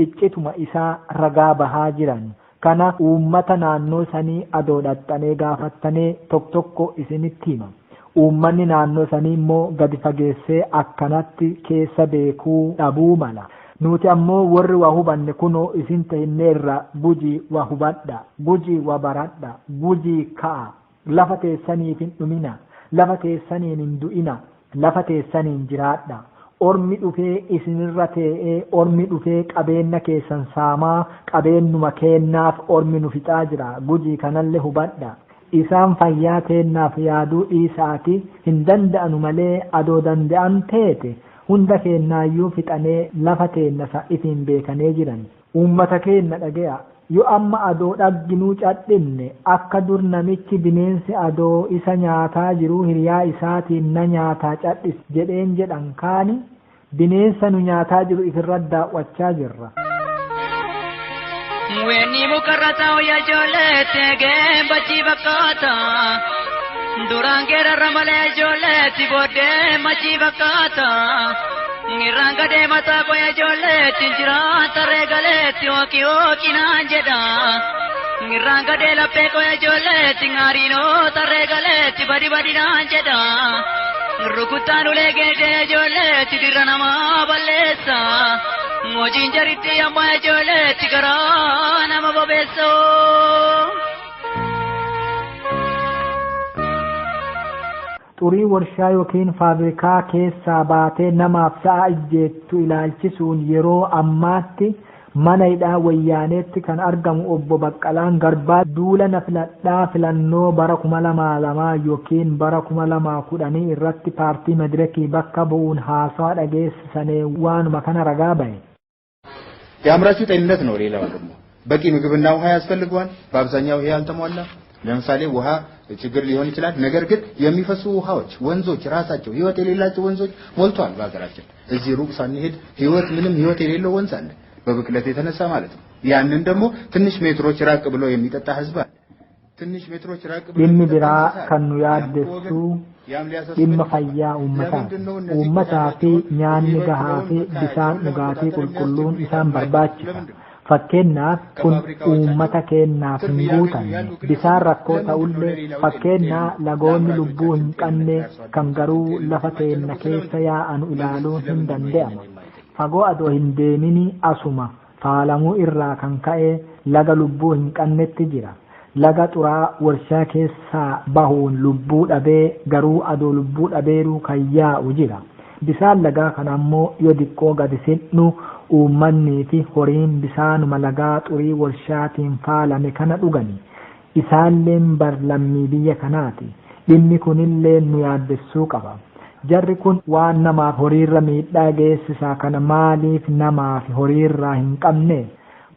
Iccituma isaa ragaa bahaa jiran. Kana uummata naannoo sanii adoo dhaxxanee gaafattanee tokko tokko isinitti hima. Uummanni naannoo sanii immoo gadi fageessee akkanatti keessa beekuu dhabuu mala. Nuti ammoo warri waa hubanne kunoo isin tahinneerra Gujii waa hubadha, Gujii waa baradha, Gujii ka'a. Lafa teessaniif hin dhumina, lafa teessaniin hin du'ina, lafa teessaniin jiraadha. Ormi dhufee isinirra tee'ee, ormi dhufee qabeenya keessan saamaa, qabeennuma kennaaf ormi nu fixaa jira. Gujii kanallee hubadha. Isaan fayyaa teennaaf yaaduu dhiisaati hin danda'anu malee adoo danda'an teete hunda keennaayyuu fixanee lafa teenna ifiin beekanee jiran. Uummata keenna dhage'a. Yoo amma adoo dhagginuu cadhinne akka dur namichi bineensi adoo isa nyaataa jiruu hiriyaa isaatiin na nyaataa cadhis jedheen jedhan kaani bineensa nu nyaataa jiru ifirra daawwachaa jirra. Weenni mukarra taa'u yaa ijoolleetti eegeen bachii fakkaata. Duraan geerarra malee ijoolleetti booddee machii fakkaata. Irraan gadee mataa koo yaa ijoolleetti jiraata reegaleetti hooki hooki naan jedha. Irraan gadee laphee koo yaa ijoolleetti ngaariinoo tarree badi badi naan jedha. Rukuttaan ulee geedee ijoolleetti dirra namaa balleessa. Hojiin jaritti amma ijoolleetti garaa nama bobeessa. Xurii warshaa yookiin faabrikaa keessaa baatee namaaf sa'a ijjeettu ilaalchisuun yeroo ammaatti mana hidhaa wayyaaneetti kan argamu obbo Baqqalaan Garbaa duula na filadhaa filannoo bara 2002 yookiin bara 2010 irratti paartii Madirakii bakka bu'uun haasawa dhageessisanii waanuma kana ragaa bahe. የአምራቹ ጤንነት ነው። ሌላው ደግሞ በቂ ምግብና ውሃ ያስፈልገዋል። በአብዛኛው ይሄ አልተሟላ። ለምሳሌ ውሃ ችግር ሊሆን ይችላል። ነገር ግን የሚፈሱ ውሃዎች፣ ወንዞች ራሳቸው ህይወት የሌላቸው ወንዞች ሞልተዋል በሀገራችን። እዚህ ሩቅ ሳንሄድ ህይወት ምንም ህይወት የሌለው ወንዝ አለ በብክለት የተነሳ ማለት ነው። ያንን ደግሞ ትንሽ ሜትሮች ራቅ ብሎ የሚጠጣ ህዝብ አለ። ትንሽ ሜትሮች ራቅ ብሎ Dhimmi የሚጠጣ biraa እንስሳ አለ። kan nu ያም yaaddessu ወገን ያም ሊያሳስበን dhimma ይገባል። fayyaa uummataati. ለምንድን ነው እነዚህ Uummataa fi ቆሻሻቸውን nyaanni gahaa የሚበክለውን fi bishaan መካያቸውን dhugaatii ለመቆጣጠር qulqulluun የሚያስችል ሁኔታ isaan የማይፈጥሩት barbaachisa. ለምንድን ነው? Fakkeenyaaf kun ከፋብሪካዎቻቸው uummata keennaaf ትርፍ hin እያገኙ guutamne. ያሉ Bishaan ግለሰቦች rakkoo ለምንድን ነው ta'ullee ለሌላው fakkeenyaa ጤንነት lagoonni lubbuu hin ለአምራቾቻችን ጤንነት qabne ለአርሶ kan አደሮቻችን garuu ጤንነት lafa teenna የማይጨነቁት keessa ለምንድን ነው? yaa'anu መንግስት ilaaluun hin ለምንድን ነው ይህንን danda'ama. የማይጠይቀው? Fagoo adoo hin deemini asuma faalamuu irraa kan ka'e laga lubbuu hin qabnetti jira. Laga xuraa warshaa keessaa bahuun lubbuu dhabee garuu adoo lubbuu dhabeeruu kan yaa'u jira. Bisaan lagaa kana ammoo yoo diqqoo gadi sidhu uummannii fi horiin bisaanuma lagaa xurii warshaatiin faalame kana dhugani. Isaalleen bar lammii biyya kanaati. Dhimmi kunillee nu yaaddessuu qaba. Jarri kun waan namaaf horiirra miidhaa geessisaa kana maaliif namaaf horiirraa hin qabne?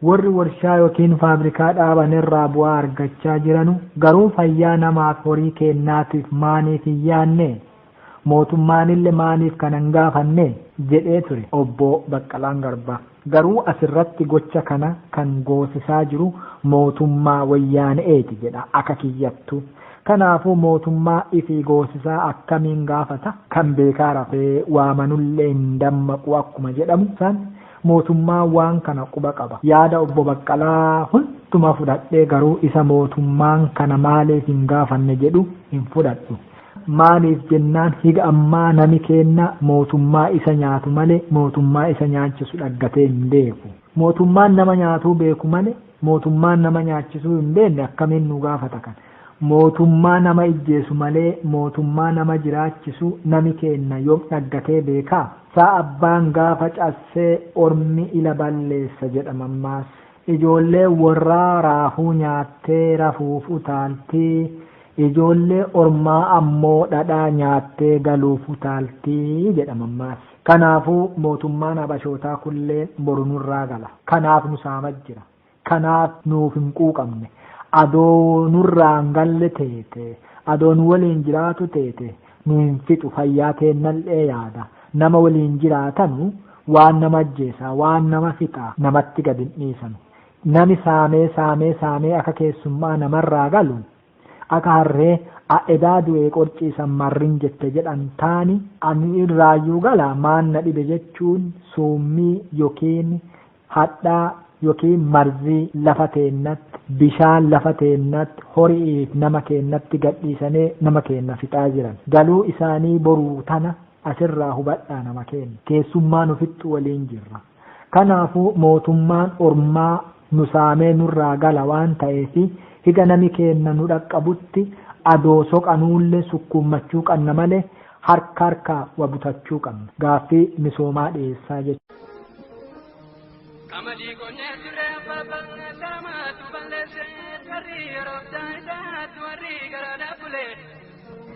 Warri warshaa yookiin faabrikaa dhaaban irraa bu'aa argachaa jiranu garuu fayyaa namaaf horii kennaatiif maaniif hin yaanne? Mootummaanillee maaniif kana hin gaafanne? Jedhee ture obbo Baqqalaan Garbaa. Garuu asirratti gocha kana kan goosisaa jiru mootummaa wayyaaneeti jedha akka kiyyattu. Kanaafuu mootummaa ifii goosisaa akkamiin gaafata? Kan beekaa rafee waamanullee hin dammaqu akkuma jedhamu san mootummaa waan kana quba qaba. Yaada obbo Baqqalaa hunduma fudhadhee garuu isa mootummaan kana maaliif hin gaafanne jedhu hin fudhadhu. Maaliif jennaan higa ammaa nami kenna mootummaa isa nyaatu malee mootummaa isa nyaachisu dhaggatee hin beeku. Mootummaan nama nyaatuu beeku malee mootummaan nama nyaachisuu hin beekne akkamiin nu gaafata kana. Mootummaa nama ijjeesu malee mootummaa nama jiraachisu nami kenna yoom dhaggatee beekaa? Sa'a abbaan gaafa cassee ormi ila balleessa jedhama ammaas. Ijoollee warraa raafuu nyaattee rafuuf utaaltii. Ijoollee ormaa ammoo dhadhaa nyaattee galuuf utaaltii jedhama ammaas. Kanaafuu mootummaan habashootaa kulleen boru nurraa gala. Kanaaf nu saama jira. Kanaaf nuuf hin quuqamne. Adoo nurraa hin galle teete, adoo nu waliin jiraatu teete, nu hin fixu fayyaa teennallee yaada. Nama waliin jiraatanu waan nama ajjeesaa, waan nama fixaa namatti gad hin dhiisanu. Nami saamee saamee saamee akka keessummaa namarraa galu akka harree edaa du'ee qorciisan marrin jette jedhan taani ani irraayyuu gala maan na dhibe jechuun summii yookiin hadhaa yookiin marzii lafa teennatti bishaan lafa teennatti horiif nama keennatti gadhiisanee nama keenna fixaa jiran. Galuu isaanii boruu tana asirraa hubadhaa nama keenna. Keessummaa nu fixxu waliin jirra. Kanaafuu mootummaan ormaa nu saamee nurraa gala waan ta'eef higa nami keenna nu dhaqqabutti adoo soqanuullee sukkuummachuu qabna malee harka harkaa wa butachuu qabna. Gaaffii misoomaa dhiyeessaa jechuudha. Qamadii qonnee turre abbaan samaatu balleesse warri yeroof taa'itaatu warri garaadhaaf bule.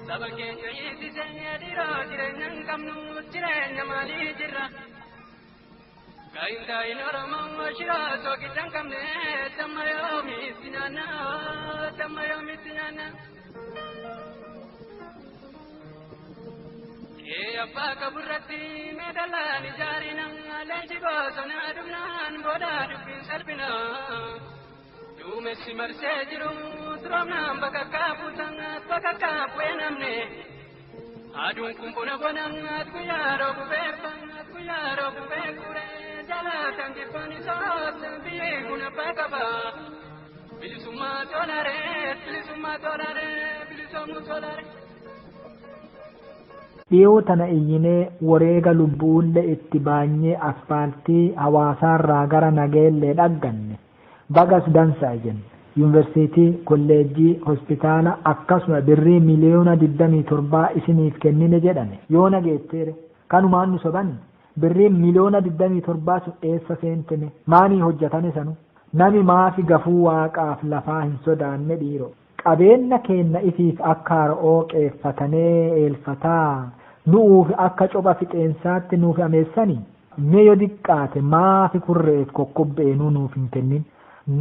Saba keenya hiisise dhiiroo jireenya hin qabnu jireenya maalii jirra. Gaayin taayin Oromoo shiroo soogidda hin qabne tamma yoomitti nyaanna tamma yoomitti nyaanna. Kee abbaa qaburratti meedalaan ijaarina leenji bosonaa dhumnaan booda dubbiin salphina. Duumessi marsee jiru turoomnaan bakakkaa buusan bakakkaa bu'ee namne. Aduun kun bona bonaan guyyaa roobu beekan guyyaa roobu beekure jaalatan kibboon isoos biyyee kun abbaa qaba. Bilisummaa tolaree bilisummaa tolaree bilisoomuu tolaree. Dhiyoo tana iyyinee wareega lubbuullee itti baanyee asfaaltii hawaasaarraa gara nageellee dhagganne bagas dansaa jenne. Yuunivarsiitii, kolleejjii, hospitaala akkasuma birrii miliyoona 27 isiniif kennine jedhame. Yoo nageetteere kanumaan nu soban birrii miliyoona 27 sun eessa seentine maanii hojjetane sanu nami maafi gafuu waaqaaf lafaa hin sodaanne dhiiro. Qabeenya keenna ifiif akka har'oo qeeffatanee eelfataa nu'uuf akka copha fixeensaatti nuuf ameessanii mee yoo diqqaate maafi kurreef kokkobbeenuu nuuf hin kennin.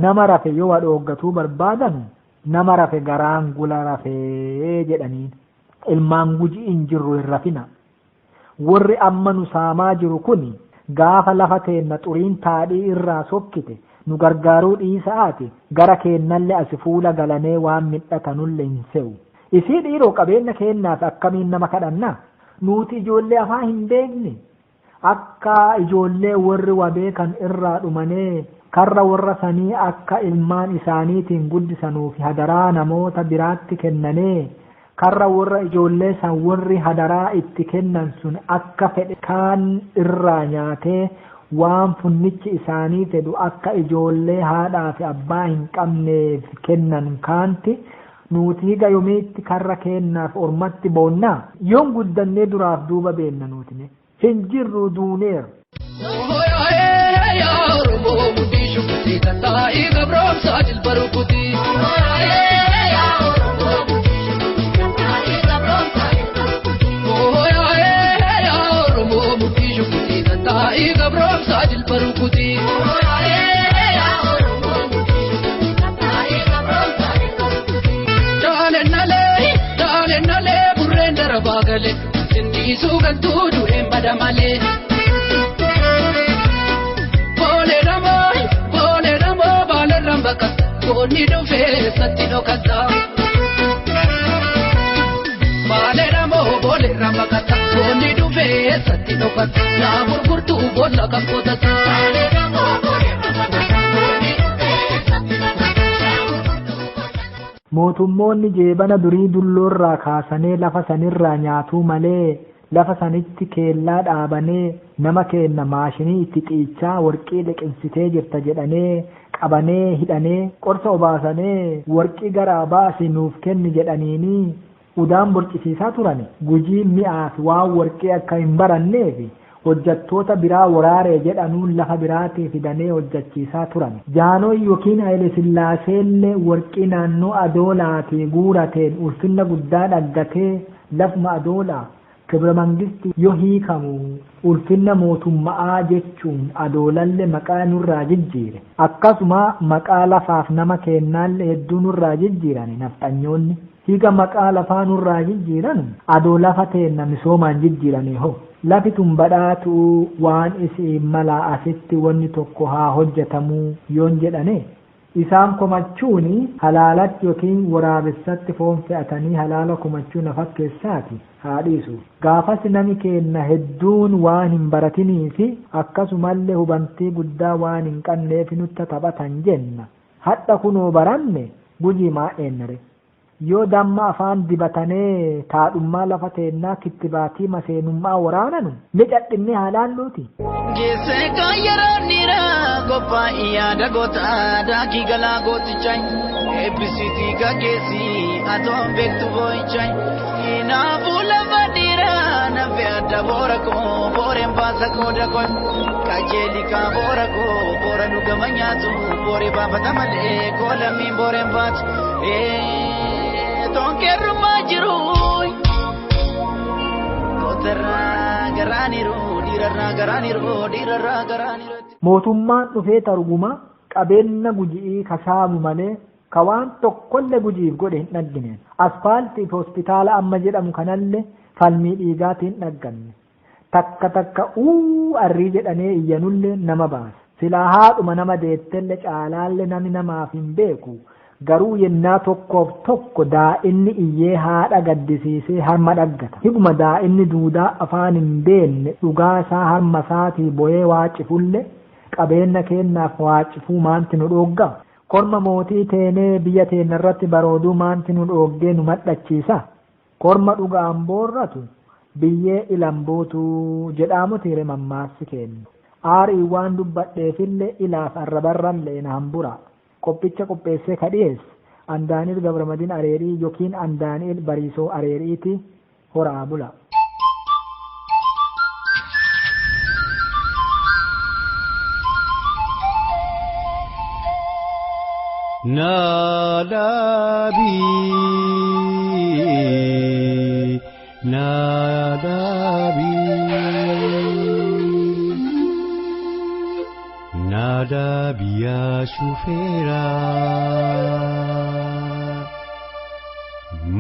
Nama rafe yoo wadhooggatuu barbaadanu nama rafe garaan gula rafee jedhaniin. Ilmaan gujii hin jirru hin rafina. Warri amma nu saamaa jiru kun gaafa lafa teenna xuriin taadhii irraa sokkite nu gargaaruu dhiisa'aati gara keennallee asi fuula galanee waan midhatanullee hin se'u. Isii dhiiroo qabeenya keennaaf akkamiin nama kadhannaa? Nuti ijoollee afaan hin beekne. Akka ijoollee warri wabee kan irraa dhumanee karra warra sanii akka ilmaan isaaniitiin guddisanuuf hadaraa namoota biraatti kennanee karra warra ijoollee san warri hadaraa itti kennan sun akka fedhe kaan irraa nyaatee waan funnichi isaanii fedhu akka ijoollee haadhaa fi abbaa hin qabneef kennan kaanti nuti higa yomiitti karra kennaaf ormatti boonnaa yoon guddannee duraaf duuba beenna nuti hin jirru duuneera. Sindiisuu galtuu du'een bada malee. Boolee dhamoo boolee dhamoo baalarraan bakka goonni dhufee satti dhokata. Baalee dhamoo booleerraan bakka goonni dhufee satti dhokata. Yaa gurgurtuu boolla kan qotata. Baalee dhamoo booleerraan bakka goonni dhufee satti dhokata. Mootummoonni jeebana durii dulloorraa kaasanee lafa sanirraa nyaatuu malee lafa sanitti keellaa dhaabanee nama keenna maashinii itti xiichaa warqii liqimsitee jirta jedhanee qabanee hidhanee qorsa obaasanee warqii garaa baasi nuuf kenni jedhaniini udaan borcisiisaa turani. Gujii mi'aaf waan warqii akka hin baranneef Hojjattoota biraa waraaree jedhanuun lafa biraatii fidanee hojjachiisaa turan. Jaanooy yookiin Haile Sillaaseellee warqii naannoo Adoolaatii guurateen ulfinna guddaa dhaggatee lafuma Adoolaa kibra mangisti yoo hiikamu ulfinna mootummaa jechuun Adoolalle maqaa nurraa jijjiire. Akkasuma maqaa lafaaf nama kennaallee hedduu nurraa jijjiirani nafxanyoonni. Hiika maqaa lafaa nurraa jijjiiran adoo lafa teenna misoomaan jijjiiranii hoo. Lafi tun badhaatu waan isiin malaa asitti wanni tokko haa hojjetamuu yoon jedhane isaan komachuun halaalatti yookiin waraabessatti foon fe'atanii halaala komachuu na fakkeessaati haa dhiisu. Gaafas nami keenna hedduun waan hin baratinii fi akkasumallee hubantii guddaa waan hin qabneef nutti taphatan jenna. Hadha kunoo baranne Gujii maa eennare. Yoo damma afaan dibatanee taadhummaa lafa teennaa kittibaatii maseenummaa waraananu ni cadhinnee haalaalluuti. Geesse kan yeroo dhiiraa qophaa'ii yaada goota daakii galaa gootichaa eebbisiitii gaggeessii atoon beektu boo'ichaa kanaafuu lafa dhiiraa nafe adda boora koo booreen baasa qooda koo qajeelii kaa boora koo boora dhugama nyaatu booree baafata malee koo lammiin booreen baatu. Tonkeerummaa jiru kootarraa garaaniru dhiirarraa garaaniru dhiirarraa garaaniru. Mootummaan dhufee targuma qabeenya Guji'ii kasaamu malee ka waan tokkollee Gujiif godhe hin dhaggine. Asfaaltii fi hospitaala amma jedhamu kanallee falmii dhiigaatiin hin dhagganne. Takka takka uu arrii jedhanee iyyanullee nama baasa. Silaa haadhuma nama deettellee caalaallee nami namaaf hin beeku. Garuu yennaa tokkoof tokko daa'inni iyyee haadha gaddisiisee harma dhaggata. Higuma daa'inni duudaa afaan hin beekne dhugaa isaa harma isaatii bo'ee waacifulle qabeenya keennaaf waacifuu maanti nu dhoogga. Korma mootii teenee biyya teenya irratti barooduu maanti nu dhooggee nu madhachiisa. Korma dhugaan boorratu biyyee ilambuutu jedhaamu tiire mammaassi kennu. Aarii waan dubbadheefillee ilaaf arrabarrallee na hambura. Qophicha qopheessee ka dhiyeesse Andaaniil Gabramadiin Areerii yookiin Andaaniil Bariisoo Areeriiti horaa bula. Naadabii Naadabii Naadabiyaa shufeeraa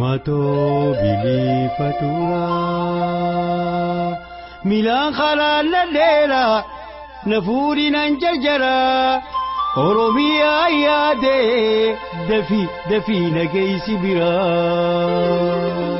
matoo biliifaturaa milaan karaa ladheeraa na fuudhinaan jarjaraa Oromiyaa yaadee dafii dafii nageessi biraa.